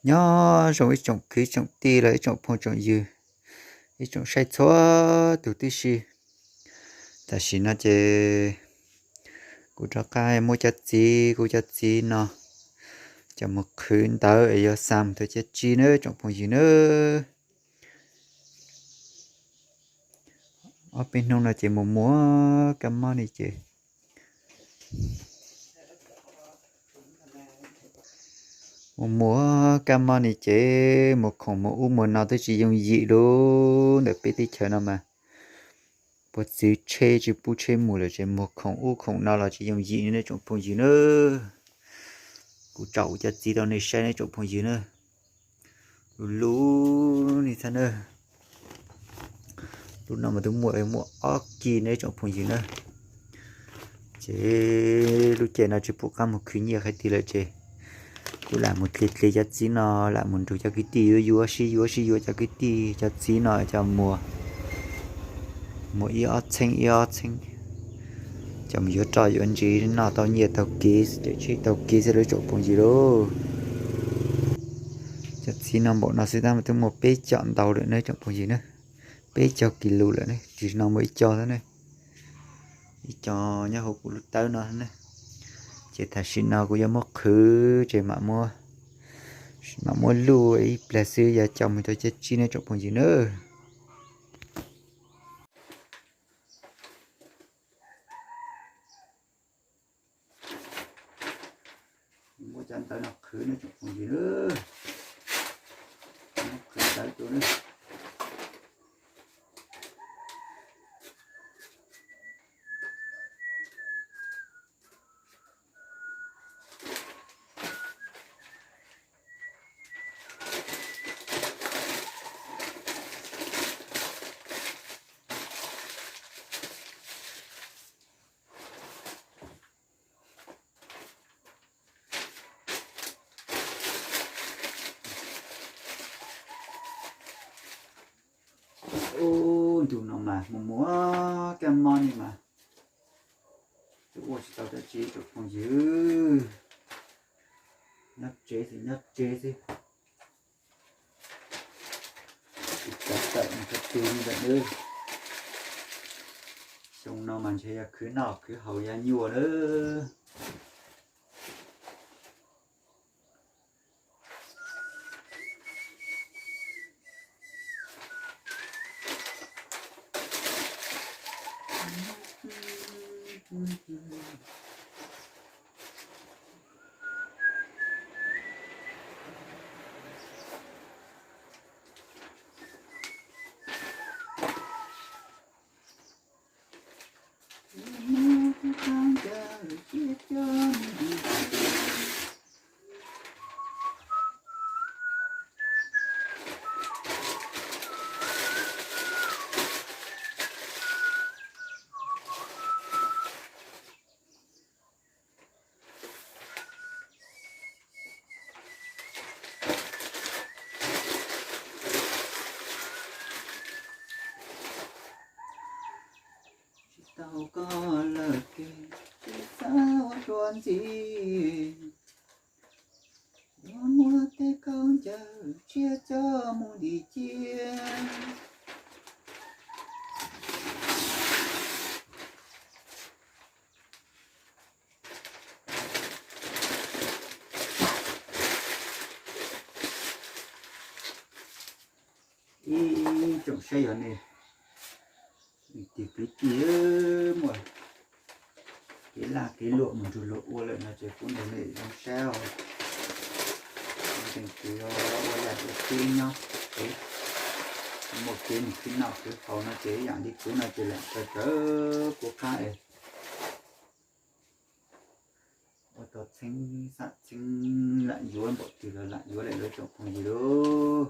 Nyob zoo ib tsoom kwv tsoom tij los ib tsoom phooj tsoom ywg, ib tsoom saib txhua tus tib si. Tam sim no ces kuv rov qab muab cov txiv, kuv cov txiv no coj mus qhwv ntawv es yuav xa mus rau cav tsi nawb tsoom phooj ywg nawb. Ob peb hnub no ces mus muag kab mob ni ces mus muag kab mob ni ces muag khoom muag ub muag no twb tsis yooj yim lub ntawm peb teb chaws no mas puas txwv tsheb tsis pub tsheb mus lawm ces muag khoom ub khoom no los tsis yooj yim ne tsoom phooj ywg na. Kuv tso kuv cov txiv rau nej saib ne tsoom phooj ywg na. Lub lub ni txhab na. Lub no mas twb muaj muaj ob kis ne tsoom phooj ywg na. Ces lub caij no tsis pom qab mus khwv nyiaj qhov twg lawm ces kuv lam mus dle dle cov txiv no, lam mus nrug cov kwv tij yuav yuav sib yuav sib yuav cov kwv tij cov txiv no coj muag, muag ib ob txheeb ib ob txheeb, coj mus yuav roj yuav ntsis noj tau nyiaj tau kev, tsheb tau kev xwb lawm tsoom phooj ywg lauj. Cov txiv no npaum no xwb tab mas twb muaj peb caug ntau lawm ne tsoom phooj ywg na. Peb caug kis lus lawm ne, tsis no muaj ib co xwb ne. Ib co nyob hauv kuv lub tawb no ne. Ces tam sim no kuv yuav muab qhwv ces mam muab luj ib pliag xwb yuav coj mus rau cav tsi ne tsoom phooj ywg na. Muab cov ntawv no qhwv ne tsoom phooj ywg na. Muab qhwv ntawv rau na. Ub, ntu no mas mus muag kab mob ni mas ua tsis tau dab tsi tsoom phooj ywg. Nyob tsev xwb, nyob tsev xwb. Tsis tau tawm mus qhov twg li lawm nawb. Xyoo no mas ntshe yog khwv noj khwv haus yog nyuaj nawb. Tsis tau koj lawm ces tsis xav ua dua ntxiv. Yuav muab tej khaub ncaws tshiab coj mus dim cia. Ib tsoom saib yog nej leej twg kwv tij muaj kev laj kev luam mus nrug luag ua lawm no ces kuv nrog nej zoo saib os. Leej twg ua laj ua teb nyob, muaj kev mus khwv noj khwv haus no ces ib yam li kuv no ces lam tawv tawv kuv qab es ua tau txheeb xam txheeb lam yuav npaum twg los lam yuav lawm lawm tsoom phooj ywg lauj.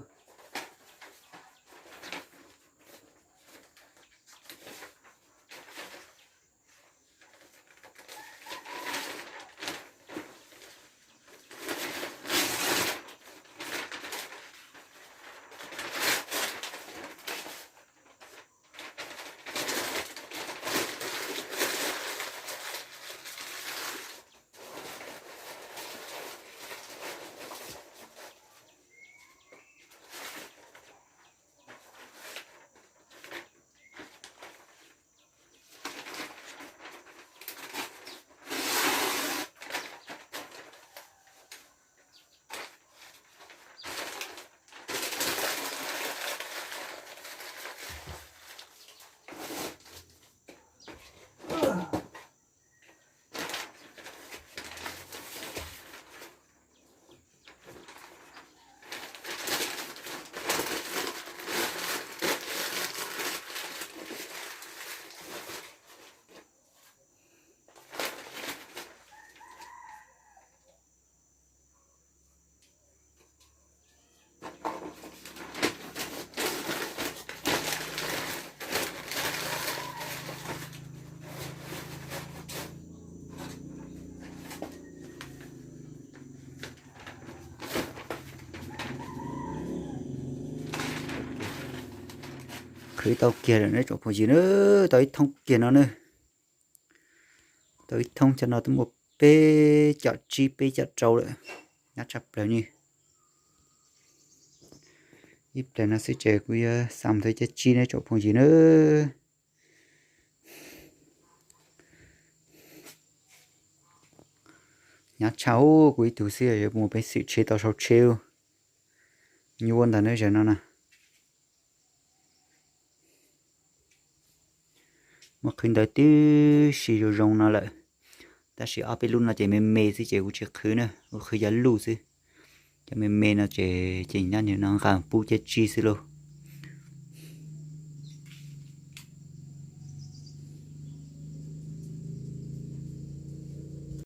Qhwv tau kiag lawm neb tsoom phooj ywg na, tau ib thoob kiag no na. Tau ib thoob cov no twb muaj peb caum tsib peb caum rau lawm, nyab tshaj plaws ni. Ib pliag no xwb ces kuv yuav xa mus thawj caj tsib neb tsoom phooj ywg na. Nyab tshaj kuv ib tug xwb yuav mus peb xwm tsheb tau sau tsheb, nyuaj ntag neb zaum no na. Muab qhwv ntawd tib si zoo zoo no lawm, tab sis ob peb lub no ces me me xwb ces kuv tsis qhwv na, kuv qhwv cov luj xwb. Cov me me no ces ces nyob nim no nqa pub caj tsib xwb lauj.